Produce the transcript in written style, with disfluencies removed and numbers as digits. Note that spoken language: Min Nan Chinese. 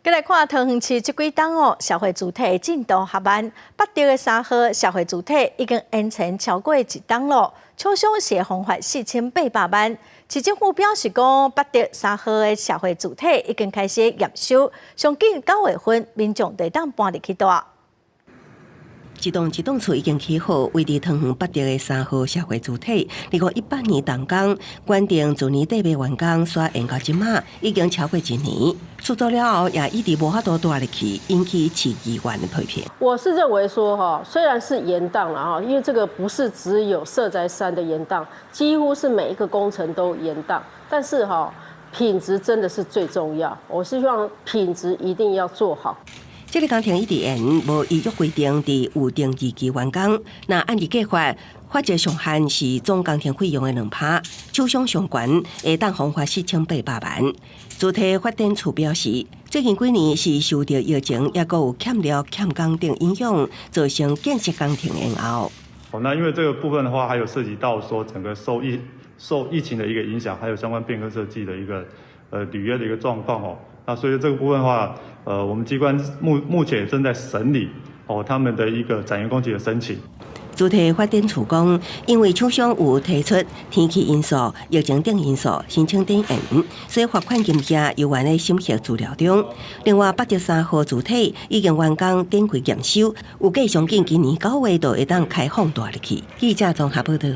閣來看桃園市這幾冬哦，社會住宅進度較慢，八德的3號社會住宅已經延遲超過一冬咯，廠商是會奉罰4800萬。市政府表示講，八德三號的社會住宅已經開始驗收，上緊9月份民眾就會當搬入去蹛。一棟一棟厝已經起好，位佇桃園八德的三號社會住宅，2018年動工，原定去年底欲完工，煞延到這馬，已經超過一年。出租了後，也一直無法度蹛入去，引起市議員的批評。我是認為說，哈，雖然是延宕了哈，因為這個不是只有社宅三的延宕，幾乎是每一個工程都延宕，但是哈，品質真的是最重要。我是希望品質一定要做好。這个工程一直延，無依約規定佇預定日期完工。若按照計劃，發債上限是總工程費用的2%，廠商上懸會當奉罰4800萬。主體發展處表示，最近幾年是受著疫情，抑閣有欠料、欠工等影響，造成建設工程延後。哦，那因為這個部分的話，還有涉及到說整個受疫情的一個影響，還有相關變更設計的一個履約的一個狀況哦。那所以這個部分的話，我們機關目前正在審理哦，他們的一個展延工期的申請。主體發展處講，因為廠商有提出天氣因素、疫情等因素申請展延，所以罰款金額猶原咧審核資料中。另外，八德三號主體已經完工，展開驗收，預計上緊今年9月就會當開放蹛入去。記者綜合報道。